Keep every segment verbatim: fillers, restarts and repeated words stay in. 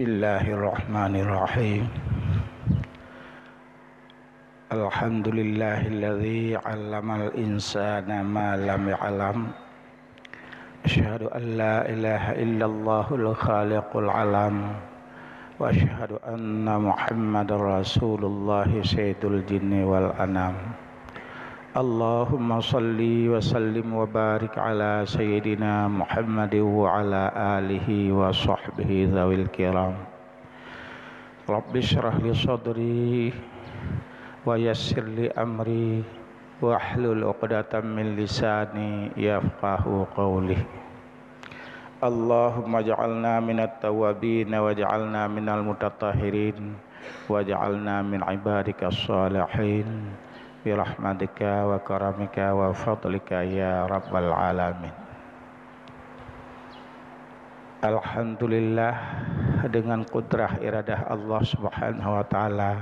Bismillahirrahmanirrahim. Alhamdulillahilladzi 'allamal insana ma lam ya'lam. Asyhadu an la ilaha illallahul khaliqul alam. Wa asyhadu anna Muhammadar Rasulullah sayyidul jinni wal anam. Allahumma salli wa sallim wa barik ala sayyidina Muhammadin wa ala alihi wa sahbihi dzawil kiram. Rabbi shrah li sadri wa yassir li amri wahlul 'uqdatam min lisani yafqahu qawli. Allahumma ja'alna minat tawwabin waj'alna minal mutatahhirin waj'alna min ibadikas shalihin birahmatika wa karamika wa fadlika ya rabbal alamin. Alhamdulillah, dengan kudrah iradah Allah Subhanahu wa Ta'ala,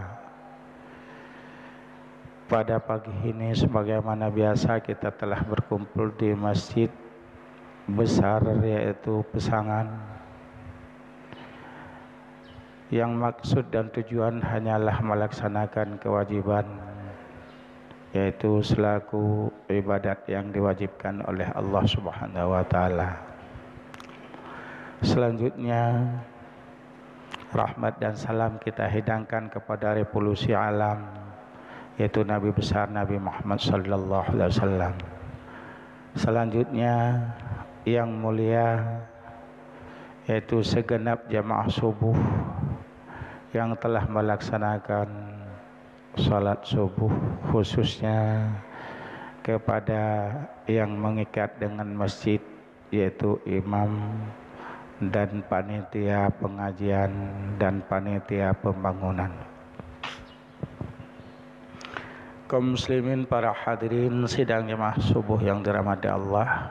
pada pagi ini sebagaimana biasa kita telah berkumpul di masjid besar, yaitu Pesangan, yang maksud dan tujuan hanyalah melaksanakan kewajiban, yaitu selaku ibadat yang diwajibkan oleh Allah Subhanahu wa Ta'ala. Selanjutnya, rahmat dan salam kita hidangkan kepada revolusi alam, yaitu Nabi besar Nabi Muhammad sallallahu alaihi wasallam. Selanjutnya, yang mulia, yaitu segenap jamaah subuh yang telah melaksanakan salat subuh, khususnya kepada yang mengikat dengan masjid, yaitu imam dan panitia pengajian dan panitia pembangunan. Kaum muslimin, para hadirin sidang jamaah subuh yang dirahmati Allah,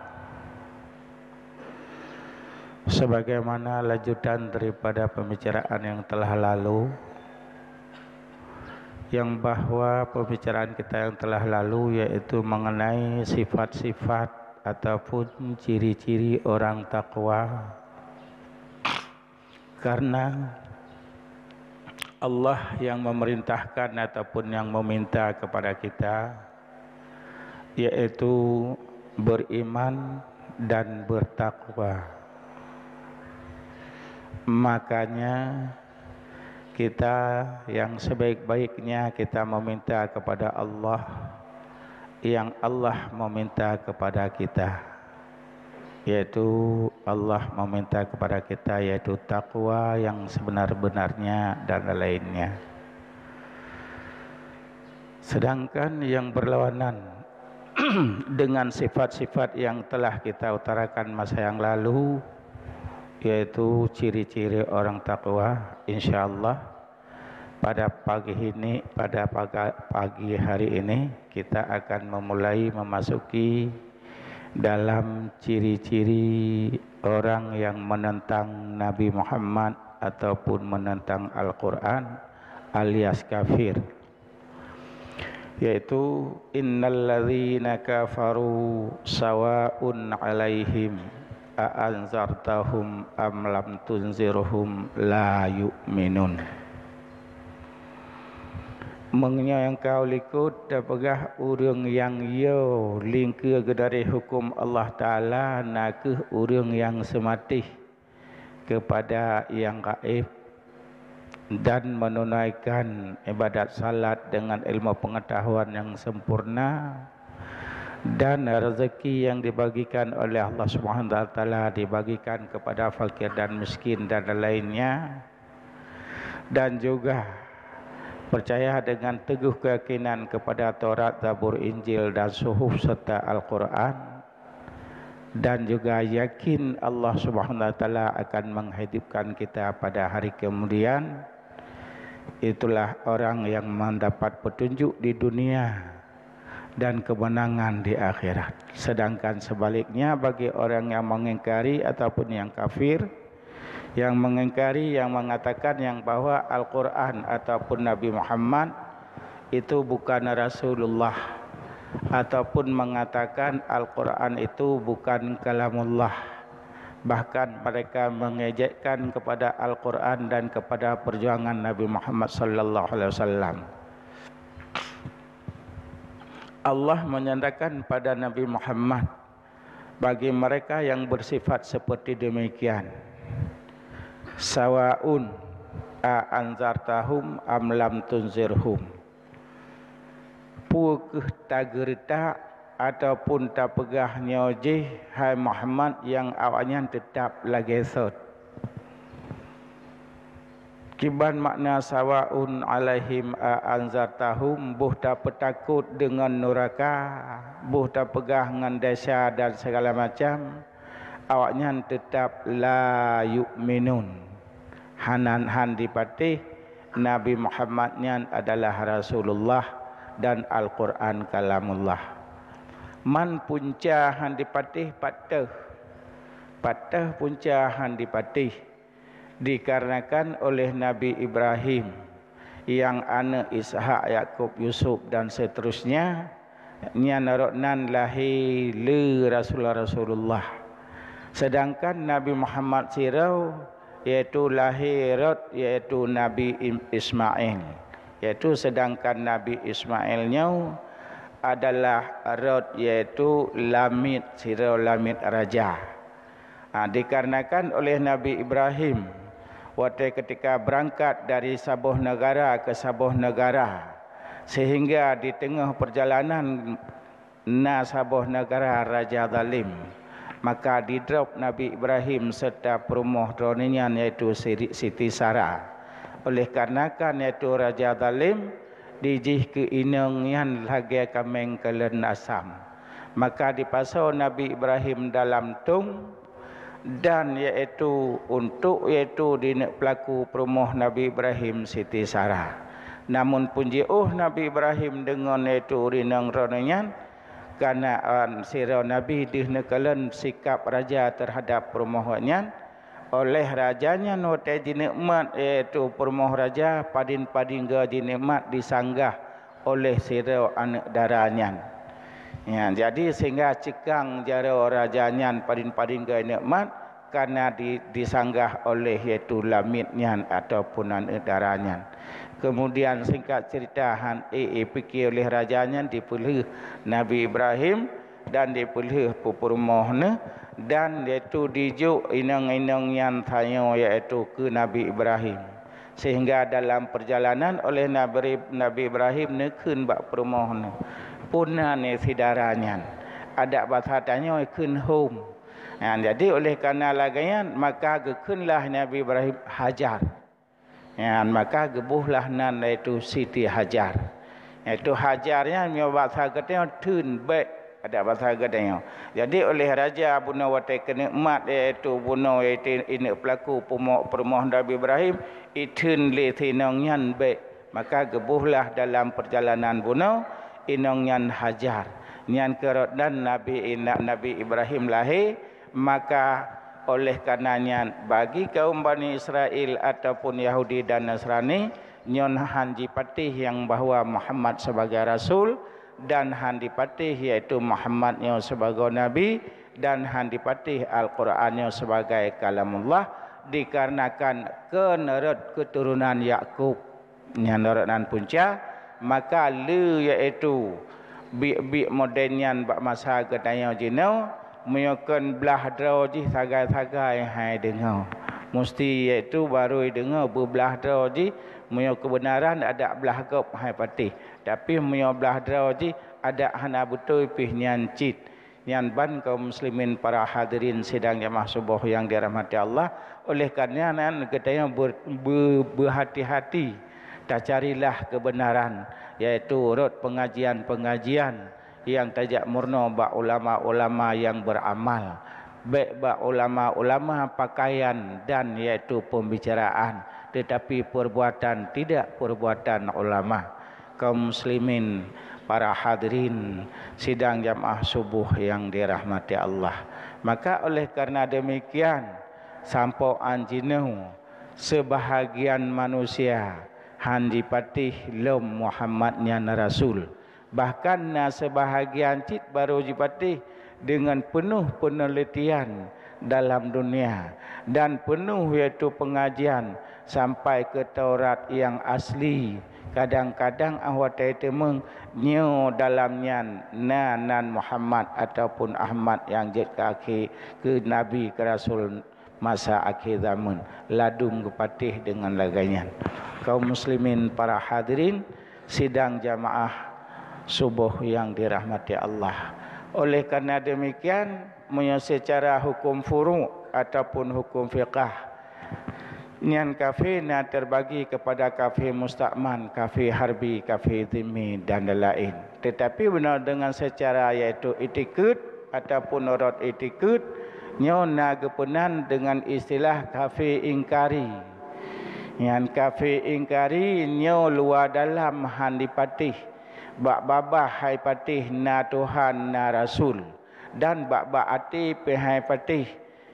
sebagaimana lanjutan daripada pembicaraan yang telah lalu, yang bahwa pembicaraan kita yang telah lalu yaitu mengenai sifat-sifat ataupun ciri-ciri orang takwa. Karena Allah yang memerintahkan ataupun yang meminta kepada kita, yaitu beriman dan bertakwa. Makanya, kita yang sebaik-baiknya kita meminta kepada Allah, yang Allah meminta kepada kita, yaitu Allah meminta kepada kita, yaitu takwa yang sebenar-benarnya dan lainnya. Sedangkan yang berlawanan dengan sifat-sifat yang telah kita utarakan masa yang lalu, yaitu ciri-ciri orang takwa, insya Allah pada pagi ini, pada paga-, pagi hari ini, kita akan memulai memasuki dalam ciri-ciri orang yang menentang Nabi Muhammad ataupun menentang Al-Quran alias kafir, yaitu, "Innalladzina kafaru sawaun 'alaihim a anzartahum am lam tunzirhum la yu'minun." Meunyoe engkau likot tapeugah ureuëng nyang yo lingkeue geudari huköm Allah Taala na kheueh ureuëng nyang seumatéh kepada nyang gaéb dan menunaikan ibadat salat dengan ilmu pengetahuan yang sempurna, dan rezeki yang dibagikan oleh Allah Subhanahu wa Taala dibagikan kepada fakir dan miskin dan lainnya, dan juga percaya dengan teguh keyakinan kepada Taurat, Zabur, Injil, dan Suhuf serta Al-Quran, dan juga yakin Allah Subhanahu wa Taala akan menghidupkan kita pada hari kemudian, itulah orang yang mendapat petunjuk di dunia dan kemenangan di akhirat. Sedangkan sebaliknya, bagi orang yang mengingkari ataupun yang kafir, yang mengingkari, yang mengatakan yang bahwa Al-Quran ataupun Nabi Muhammad itu bukan Rasulullah, ataupun mengatakan Al-Quran itu bukan kalamullah, Bahkan mereka mengejekkan kepada Al-Quran dan kepada perjuangan Nabi Muhammad sallallahu alaihi wasallam. Allah menyatakan pada Nabi Muhammad, bagi mereka yang bersifat seperti demikian, "Sawaun a anzartahum am lam tunzirhum." Peu kheueh tageureutak ataupun tapeugah nyoe jih, hai Muhammad, nyang awaknyan teutab lagée sot. Kiban makna sawaun alaihim a anzartahum, boh tapeutakot deungon nuraka, boh tapeugah ngon desya dan segala macam, awaknyan teutab la yu'minun. Hanan han dipatéh Nabi Muhammad nyan adalah Rasulullah dan Al-Quran kalamullah. Man punca han dipatéh pat teuh. Pat teuh punca han dipatéh. Dikarenakan oleh Nabi Ibrahim, nyang aneuëk Ishak, Yakub, Yusuf dan seterusnya, nyan rot nan lahé le Rasul-Rasulullah. Sedangkan Nabi Muhammad sidroe, yaitu lahé rot, yaitu Nabi Im-, Ismail. Yaitu sedangkan Nabi Ismail nyoe adalah rot, yaitu lamiet, sidroe lamiet raja. Ha, dikarenakan oleh Nabi Ibrahim, watée ketika beurangkat dari saboh neugara keu saboh neugara, sehingga di teungoh peurjalanan na saboh neugara raja zalim, maka didrop Nabi Ibrahim serta peurumoh droeneuh nyan, yaitu Siri-, Siti Sara. Oleh karenakan yaitu raja zalim, dijih keu inong nyan lagée kaméng keuleuen asam. Maka dipasoe Nabi Ibrahim dalam tong, dan yaitu untuk yaitu dineuk peulaku peurumoh Nabi Ibrahim, Siti Sara. Namun pun jiôh Nabi Ibrahim deungon yaitu ureuëng inong droeneuh nyan, kareuna sidroe nabi deuh neukalon sikap raja teuhadap peurumoh nyan, oleh raja nyan watée jineuk mat, yaitu peurumoh raja, padin-padin goe jineuk mat disanggah oleh sidroe aneuëk dara nyan. Ya, jadi sehingga ceukang jaroe raja nyan padin-padin goe jineuk mat, kareuna di-, disanggah oleh yaitu lamiet nyan ataupun aneuëk dara nyan. Kemudian singkat cerita, han ék-ék pike oleh raja nyan dipeulheueh Nabi Ibrahim dan dipeulheueh peurumoh neuh, dan yaitu dijok inong-inong nyan tanyoe yaitu keu Nabi Ibrahim. Sehingga dalam peurjalanan oleh Nabi, Nabi Ibrahim neukheun bak peurumoh neuh, "Peue nan si dara nyan?" Adak basa tanyoe kheun hom. Nyan, jadi oleh kareuna lagée nyan, maka geukheunlah Nabi Ibrahim Hajar. Nyan, maka geubohlah nan yaitu Siti Hajar. Yaitu Hajar nyan meunyoe basa geutanyoe theun bék, adak basa geutanyoe. Jadi oleh raja bunoe watée keuneuk mat yaitu bunoe yaitu ineuk peulaku peumo-, peurumoh Nabi Ibrahim, itheun lé si inong nyan bék. Maka geubohlah dalam peurjalanan bunoe inong nyan Hajar. Nyan keurot nan Nabi, Nabi Ibrahim lahé, maka oleh kareuna nyan bagi kaum Bani Israel ataupun Yahudi dan Nasrani, nyoe han jipatéh nyang bahwa Muhammad sebagai rasul, dan han dipatéh yaitu Muhammad nyoe sibagoe nabi, dan han dipatéh Al-Quran nyoe sibagai kalamullah, dikarenakan kon rot keuturonan Yakub. Nyan rot nan punca, maka le yaitu biek-biek modern nyan bak masa geutanyoe jinoe, meunyoe kon blah droe jih sagai-sagai hai deungoe. Musti yaitu barô deungoe beublah droe jih, meunyoe keubeunaran adak blah gob hai patéh. Tapi meunyoe blah droe jih adak hana beutôi pih nyan cit. Nyan ban kaum muslimin para hadirin sidang jamaah suboh nyang dirahmati Allah, oleh kareuna nyan geutanyoe ber-, be-, beuhati-hati, tacarilah keubeunaran, yaitu rot peungajian-peungajian nyang tajak meurunoe bak ulama-ulama nyang beuramal, bék bak ulama-ulama pakaian dan yaitu peumbicaraan, teutapi peurbuatan tidak peurbuatan ulama. Kaum muslimin, para hadirin sidang jamaah suboh nyang dirahmati Allah. Maka oleh kareuna demikian, sampoe án jinoe seubahagian manusia han jipatéh lom Muhammad nyan rasul. Bahkan na seubahagian cit barô jipatéh deungon peunoh peunelitian dalam dunia, dan peunoh yaitu peungajian sampai keu Taurat nyang asli. Kadang-kadang 'oh watèe teumeung nyoe dalam nyan na nan Muhammad ataupun Ahmad nyang jeuet keu akhé, keu nabi, keu rasul masa akhé zaman, ladôm geupatéh deungon lagèe nyan. Kaum muslimin para hadirin sidang jamaah suboh nyang dirahmati Allah. Oleh karena demikian, meunyoe seucara huköm furu' ataupun huköm fiqah, nyan kafé na teubagi keupada kafé mustakman, kafé harbi, kafé zimmi, dan laén. Teutapi beuna deungon seucara yaitu itikeuet ataupun rot itikeuet, nyoe na geupeunan deungon istilah kafé ingkari. Nyan kafé ingkari nyoe luwa dalam han jipatéh, bak babah han jipatéh na Tuhan, na rasul, dan bak-bak até pih han jipatéh.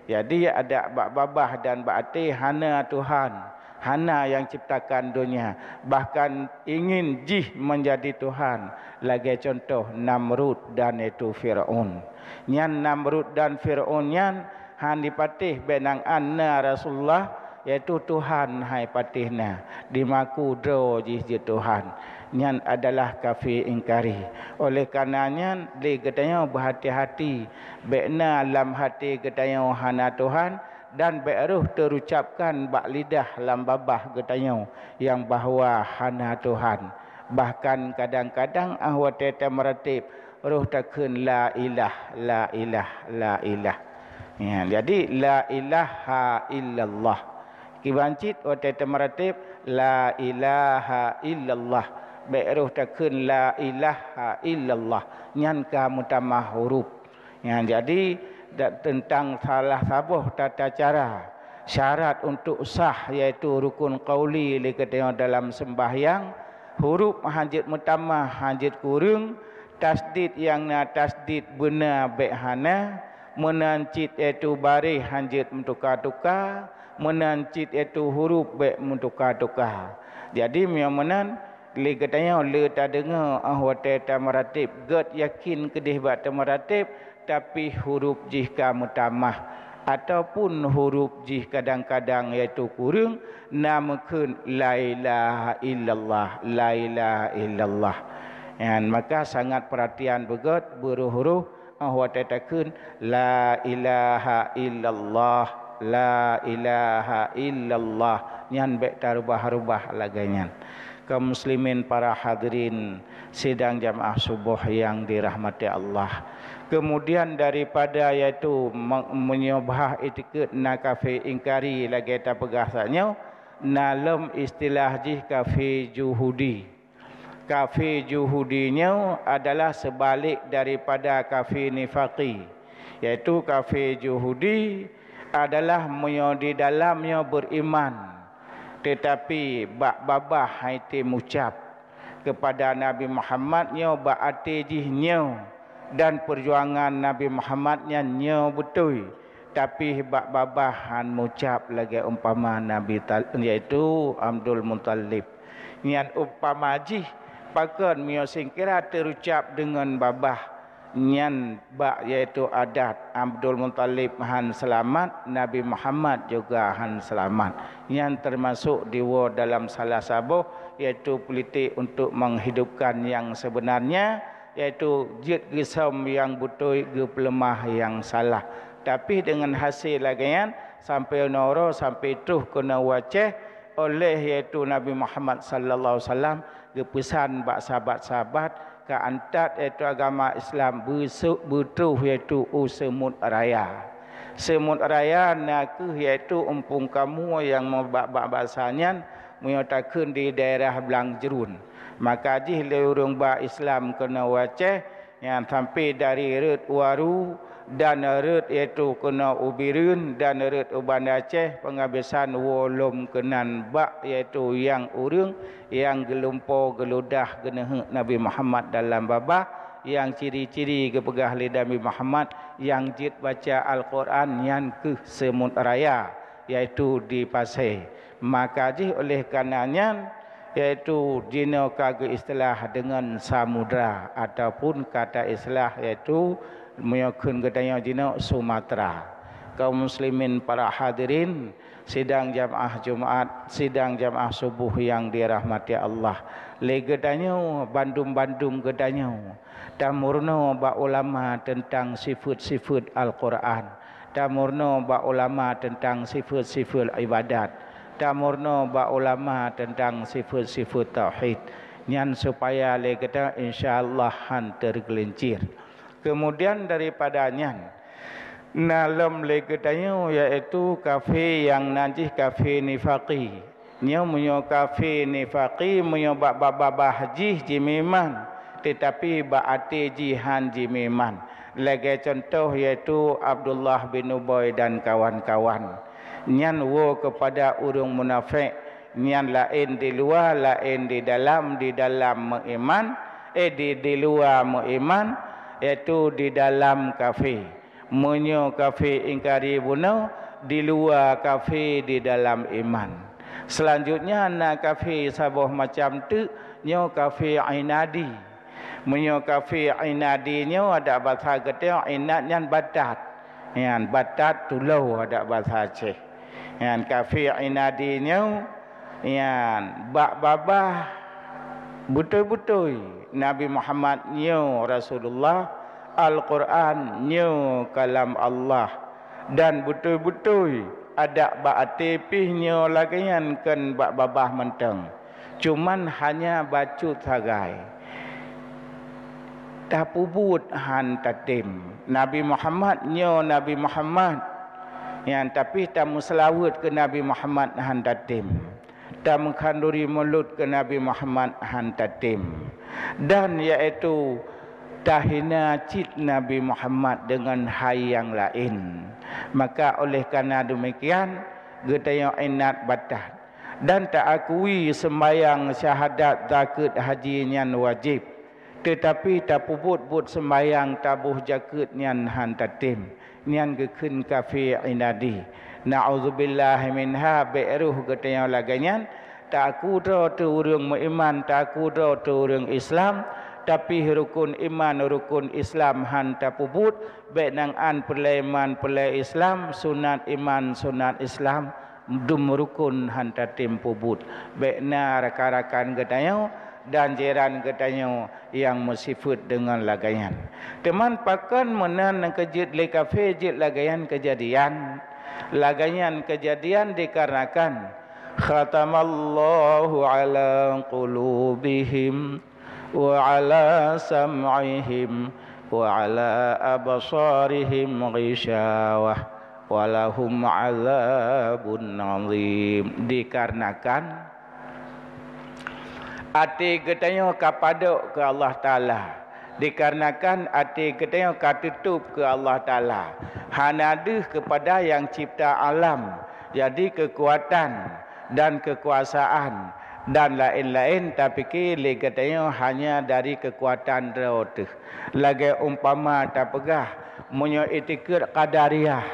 Jadi, adak bak babah dan bak até hana Tuhan, hana nyang ciptakan donya, bahkan ingin jih meunjadi Tuhan, lagèe cuntoh Namrud dan yaitu Fir'aun. Nyan Namrud dan Fir'aun nyan han jipatéh bèk nan na Rasulullah, yaitu Tuhan han jipatéh na, dimaku droe jih jeuet Tuhan. Nyan adalah kafé ingkari. Oleh karena nyan, lé geutanyoe beuhati-hati, bèk na lam até geutanyoe hana Tuhan, dan bèk rhoh teurucapkan bak lidah lam babah geutanyoe nyang bahwa hana Tuhan. Bahkan kadang-kadang 'oh watèe tameuratéb, rhoh takheun la ilah, la ilah, la ilah. Ya, jadi la ilaha illallah. Kiban cit watèe tameuratéb, la ilaha illallah. Bèk rhoh takheun la ilaha illallah. Nyan ka meutamah huruf. Ya, jadi, da-, teuntang salah saboh tata cara, syarat untuk sah, yaitu rukun qauli lé geutanyoe dalam seumbahyang, huruf han jeuet meutamah, han jeuet kureueng, tasdid nyang na tasdid beuna bèk hana, meunan cit yaitu baréh han jeuet meutuka-tuka, meunan cit yaitu huruf bèk meutuka-tuka. Jadi, meunyoe meunan, lé geutanyoe le tadeungoe 'oh watèe tameuratéb, gèt yakin keudéh bak tameuratéb, tapi huruf jih ka meutamah, ataupun huruf jih kadang-kadang yaitu kureueng, na meukheun la ilaha illallah, la ilaha illallah. Nyan, maka sangat peuratian beugèt, beurhoh-rhoh, 'oh watèe takheun, la ilaha illallah, la ilaha illallah. Nyan bèk tarubah-rubah lagèe nyan. Kaum muslimin para hadirin sidang jamaah suboh nyang dirahmati Allah. Kemudian daripada yaitu me-, meunyoe bhah itikeuet na kafé ingkari lagèe tapeugah saat nyoe, na lom istilah jih kafé juhudi. Kafé juhudi nyoe adalah seubalek daripada kafé nifaqi, yaitu kafé juhudi adalah meunyoe di dalam nyoe beuriman, teutapi bak babah han item ucap keupada Nabi Muhammad nyoe bak até jih nyoe, dan peujuangan Nabi Muhammad nyan nyoe beutôi, tapi bak babah han meucap lagèe umpama Nabi Tal-, yaitu Abdul Muthalib. Nyan umpama jih, pakon meunyoe singkira teurucap deungon babah, nyan bak yaitu adat Abdul Muthalib han seulamat, Nabi Muhammad juga han seulamat. Nyan teumasok diwoe dalam salah saboh, yaitu politik untuk menghidupkan yang sebenarnya, yaitu jeuet geusöm nyang beutôi, geupeuleumah nyang salah. Tapi deungon hasé lagèe nyan, sampoe nyoe uroe, sampoe troh keunoe u Aceh, oleh yaitu Nabi Muhammad sallallahu alaihi wasallam geupeusan bak sahabat-sahabat, ka antat yaitu agama Islam beusôk beutroh yaitu u Seumut Raya. Seumut Raya na kheueh yaitu umpung kamoe nyang meubak-bak basa nyan, meunyoe takheun di daerah Blang Jruen. Maka jih lé ureuëng ba Islam keunoe u Aceh, nyan sampai dari Rot Waru dan Rot yaitu keunoe u Bireuen dan Rot u Banda Aceh, peungabisan woe lom keunan bak yaitu nyang ureuëng nyang geulumpo geuludah geuneuheuek Nabi Muhammad dalam babah, nyang ciri-ciri geupeugah lé Nabi Muhammad nyang jeuet baca Al-Qur'an nyan kheueh Seumut Raya, yaitu di Pasé. Maka jih oleh karena nyan, yaitu jinoe ka geuistilah deungon Samudra, ataupun kata istilah yaitu meunyoe kheun geutanyoe jinoe Sumatera. Kaum muslimin para hadirin, sidang jamaah Jumat, sidang jamaah subuh yang dirahmati Allah. Lé geutanyoe, bandum-bandum geutanyoe, tamurno bak ulama teuntang sifeuet-sifeuet Al-Qur'an, tamurno bak ulama teuntang sifeuet-sifeuet ibadat, tamurno bak ulama teuntang sifeuet-sifeuet tauhid. Nyan supaya lé geutanyoe, insya Allah, han teugeulincir. Keumudian daripada nyan, na lom lé geutanyoe, yaitu kafé nyang nan jih kafé nifaqi. Nyoe meunyoe kafé nifaqi, meunyoe bak babah jih jimeuiman, teutapi bak até jih han jimeuiman. Lagée cuntoh, yaitu Abdullah bin Ubay dan kawan-kawan. Nyan woe keupada ureuëng munafék, nyan laén di luwa, laén di dalam, di dalam meuiman, eh, di, di luwa meuiman, yaitu di dalam kafé. Meunyoe kafé ingkari bunoe, di luwa kafé, di dalam iman. Seulanjutnya na kafé saboh macam teuk, nyoe kafé inadi. Meunyoe kafé inadi nyoe adak basa geutanyoe, inad nyan batat. Nyan batat tulo adak basa Aceh. Nyan kafé inadi nyoe, nyan bak babah beutôi-beutôi Nabi Muhammad nyoe Rasulullah, Al-Qur'an nyoe kalam Allah, dan beutôi-beutôi adak bak até pih nyoe lagée nyan, kon bak babah mantong. Cuman hanya bacut sagai. Tapeubuet han tatem. Nabi Muhammad nyoe Nabi Muhammad. Nyan, tapi tameuseulaweuet keu Nabi Muhammad han tatem. Tameukhaduri mulod keu Nabi Muhammad han tatem. Dan yaitu tahina cit Nabi Muhammad deungon hai nyang laén. Maka oleh karena demikian, geutanyoe inat batat. Dan taakui seumbahyang, syahadat, zakeuet, haji nyan wajéb, teutapi tapeubuet-buet seumbahyang, taboh zakeuet nyan han tatem, nyan geukheun kafé inadi. Na'udzubillah minha, bék rhoh geutanyoe lagée nyan, taaku droe teuh ureuëng meuiman, taaku droe teuh ureuëng Islam, tapi rukon iman, rukon Islam han tapeubuet, bék nan an peulée iman, peulée Islam, sunat iman, sunat Islam, dum rukon han tatem peubuet. Bék na rakan-rakan geutanyoe dan jiran geutanyoe nyang meusifeuet deungon lagée nyan. Teuma pakon meunan nyang keu jeuet lé kafé jeuet lagée nyan keujadian? Lagée nyan keujadian dikarenakan, "Khatamallahu ala qulubihim wa ala sam'ihim wa ala absarihim ghishawah wa lahum azabun azim." Dikarenakan até geutanyoe ka padok keu Allah Taala, dikarenakan até geutanyoe ka teutôb keu Allah Taala, hana deuh keupada nyang cipta alam, jadi keukuatan dan keukuasaan dan laén-laén tapike lé geutanyoe hanya dari keukuatan droe teuh. Lagée umpama tapeugah, meunyoe itikeuet Qadariyah,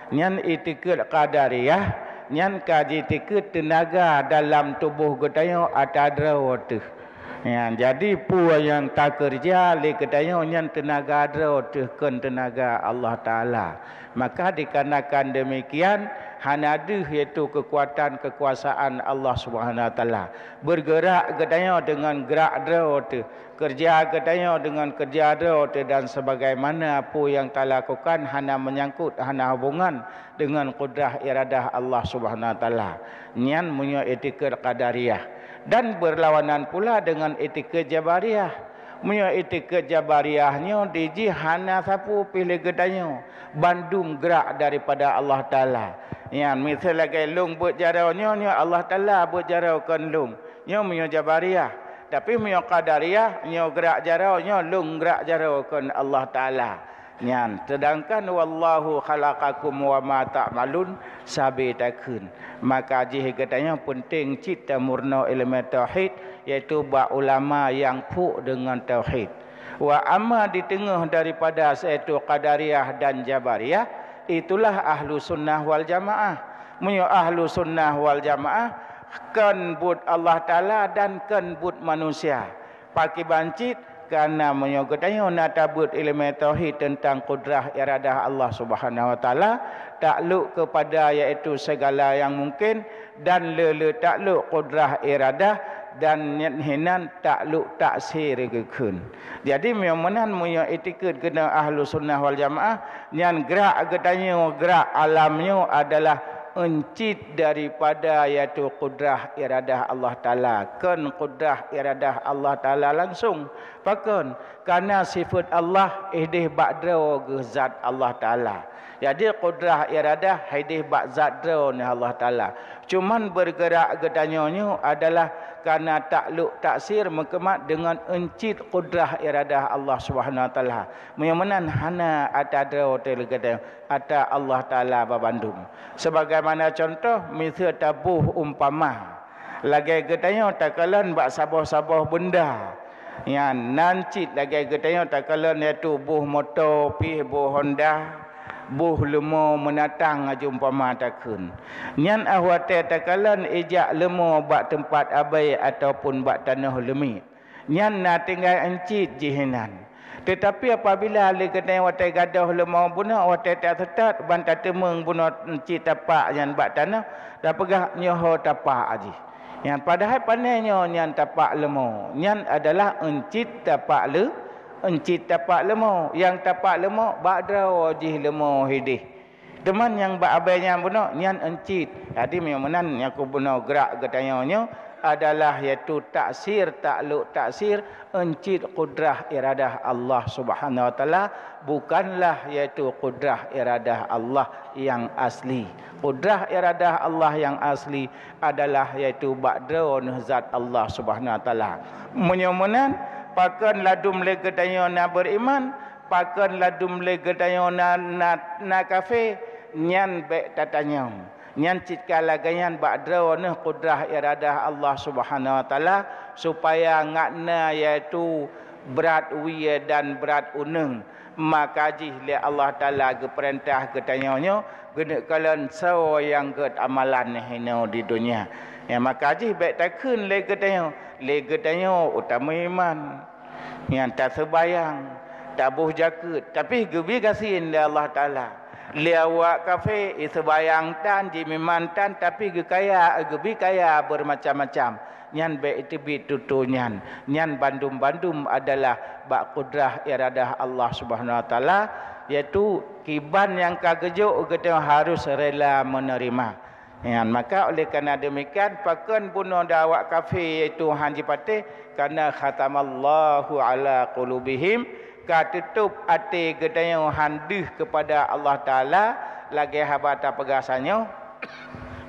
nyan itikeuet Qadariyah, nyan ka jitikeuet teunaga dalam tuboh geutanyoe ata droe teuh. Nyan, jadi peue nyang takeureuja lé geutanyoe nyan teunaga droe teuh, kon teunaga Allah Taala. Maka dikarenakan demikian, hana deuh yaitu keukuatan keukuasaan Allah Subhanahu Wa Taala. Beurgeurak geutanyoe deungon geurak droe teuh, keureuja geutanyoe deungon keureuja droe teuh, dan sebagaimana peue nyang talakukan hana meunyangkot, hana hubungan deungon kudrah iradah Allah Subhanahu Wa Taala. Nyan meunyoe itikeuet Qadariyah, dan beurlawanan pula deungon itikeuet Jabariyah. Meunyoe itikeuet Jabariyah nyoe di jih hana sapeue pih lé geutanyoe, bandum geurak daripada Allah Taala. Nyan, miseu lagée lôn beuet jaroe nyoe, nyoe Allah Taala beuet jaroe kon lôn. Nyoe meunyoe Jabariyah. Tapi meunyoe Qadariyah, nyoe geurak jaroe nyoe, lôn geurak jaroe kon Allah Taala. Nyan, seudangkan, "Wallahu khalaqakum wa ma ta'malun," sabe takheun. Maka jih geutanyoe peunteng cit tamurno ileumé tauhid, yaitu bak ulama nyang phuek deungon tauhid. Wa amma di teungoh daripada, yaitu Qadariyah dan Jabariyah, itulah Ahlu Sunnah wal Jamaah. Meunyoe Ahlu Sunnah wal Jamaah, kon buet Allah Taala dan kon buet manusia. Pakriban cit, Karena meunyoe geutanyoe na tabeuet ileumèe tauhid teuntang kudrah iradah Allah Subhanahu wa Taala, taklok keupada yaitu segala nyang mungken dan le-le taklok kudrah iradah dan nyan hinan taklok taksir geukheun. Jadi meunyoe meunan meunyoe itikeuet geutanyoe Ahlussunnah wal Jamaah, nyan grak geutanyoe, grak alam nyoe adalah euncit daripada yaitu kudrah iradah Allah Taala, kon kudrah iradah Allah Taala langsong. Pakon? Karena sifat Allah ideh bak droe geuh zat Allah Taala. Jadi kudrah iradah ideh bak zat droe neuh Allah Taala. Cuman bergerak geutanyoe nyoe adalah karena taklok taksir meukeumah deungon euncit kudrah iradah Allah Subhanahu wa Taala. Meunyoe meunan hana ata droe teuh lé geutanyoe, ata Allah Taala babandum. Sebagaimana contoh, miseue taboh umpama, lagèe geutanyoe takalon bak saboh-saboh beunda. Nyan nan cit lagèe geutanyoe takalon yaitu boh moto pih, boh Honda, boh leumo meunatang aju umpama takheun. Nyan 'oh watèe takalon ijak leumo bak teumpat abèe ataupun bak tanoh leumiek. Nyan na tinggai euncit jih inan. Teutapi apabila lé geutanyoe watèe gadôh leumo bunoe, watèe taseutôt ban tateumeung bunoe euncit tapak nyan bak tanoh, tapeugah nyoe ho tapak jih. Nyan padahai pané nyoe nyan tapak leumo, nyan adalah euncit tapak leu-, euncit tapak leumo. Nyang tapak leumo bak droe jih leumo hideh. Teuma nyang bak abèe nyan bunoe, nyan euncit. Jadi meunyoe meunan nyang kubunoe grak geutanyoe nyoe adalah yaitu taksir, taklok taksir, euncit kudrah iradah Allah Subhanahu wa Taala, bukanlah yaitu kudrah iradah Allah nyang asli. Kudrah iradah Allah nyang asli adalah yaitu bak droeneuh zat Allah Subhanahu wa Taala. Meunyoe meunan, pakon ladum lé geutanyoe na beuriman, pakon ladum lé geutanyoe na, na, na kafé, nyan bèk tatanyong. Nyan cit ka lagèe nyan bak droeneuh kudrah iradah Allah Subhanahu wa Taala, supaya ngat na yaitu brat wie dan brat uneung. Maka jih lé Allah Taala geupeurintah geutanyoe nyoe, geuneuk kalon soe nyang gèt amalan hinoe di donya. Ya, maka jih bèk takheun lé geutanyoe, lé geutanyoe utama iman. Nyan taseubayang, taboh jakeuet, tapi geubi gasien lé Allah Taala. Lé awak kafé, iseubayang tan, jimeuiman tan, tapi geukaya, geubi kaya beumacam-macam. Nyan bèk teubiet tutoe nyan. Nyan bandum-bandum adalah bak kudrah iradah Allah Subhanahu wa Taala, yaitu kiban nyang ka geujok geutanyoe harus rela meuneurima. Nyan, maka oleh karena demikian, pakon bunoe di awak kafé yaitu han jipatéh, karena khatamallahu ala qulubihim, ka teutôb até geutanyoe han deuh keupada Allah Taala, lagèe haba tapeugah sanyoe,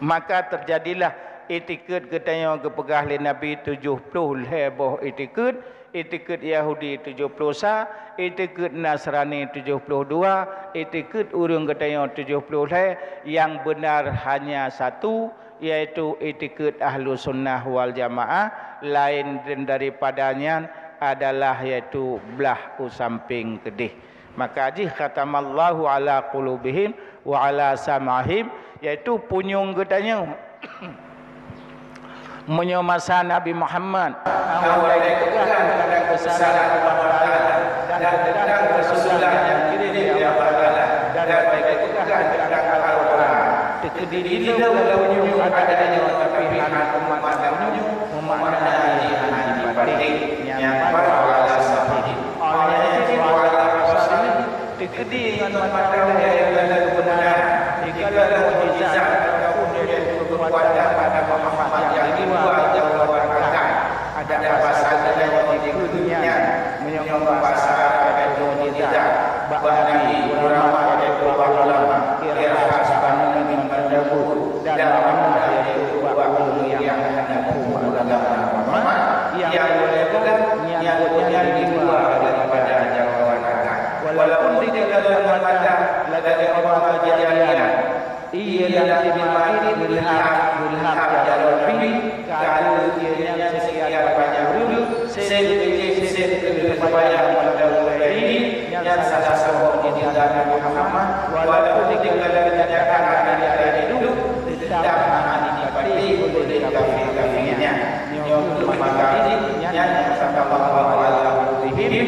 maka teujadilah itikeuet geutanyoe geupeugah lé Nabi tujoh ploh lhèe boh itikeuet, itikeuet Yahudi tujoh ploh sa, itikeuet Nasrani tujoh ploh dua, itikeuet ureueng geutanyoe tujoh ploh lhèe, nyang beunar hanya satu, yaitu itikeuet Ahlussunnah wal Jamaah, laén daripada nyan adalah yaitu blah u sampéng keudeh. Maka jih khatamallahu ala qulubihim wa ala sam'ihim, yaitu punyueng geutanyoe. Meunyoe masa Nabi Muhammad, awai geupeugah teuntang keubeusaran Allah Taala dan teuntang Rasulullah nyang kirém lé Allah Taala, dan awai geupeugah teuntang Al-Qur'an, teukeudi jinoe lam punyueng ata nyoe, tapi hana umat lam punyueng, meumakna jih hana jipatéh. Nyan baru Allah sahih. Awai nyan cit wa ala absarihim, teukeudi ngon mata ulèe nyang keubeunaran, dikalon mukjizat ataupun yaitu keukuatan pada Muhammad nyang di luwa jangkauan akal. Adak basa geutanyoe dikheun nyan, meunyoe basa Arab yaitu mukjizat, bak Nabi, ulama yaitu bak ulama, irhas, baneueng ngon bandabu, dan makna yaitu bak ureueng nyang hana muphom agama Muhammad, nyang ulèe peugah nyan gobnyan di luwa daripada jangkauan akal. Walaupun dikalon mata lagèe umpama kejadian, ie lam teumpat ilham, ilham jaroe Nabi, ka lheueh ie nyan sekian banyak ureueng, seb keu jih, seb keu teubayang pada ulèe jih, nyan salah saboh mukjizat Nabi Muhammad, walaupun dikalon keunyataan di akhé duek, teutap hana jipatéh ulèh kafé-kafé nyan. Nyoe kheueh maka jih nyan nyang sabab Allah Taala bri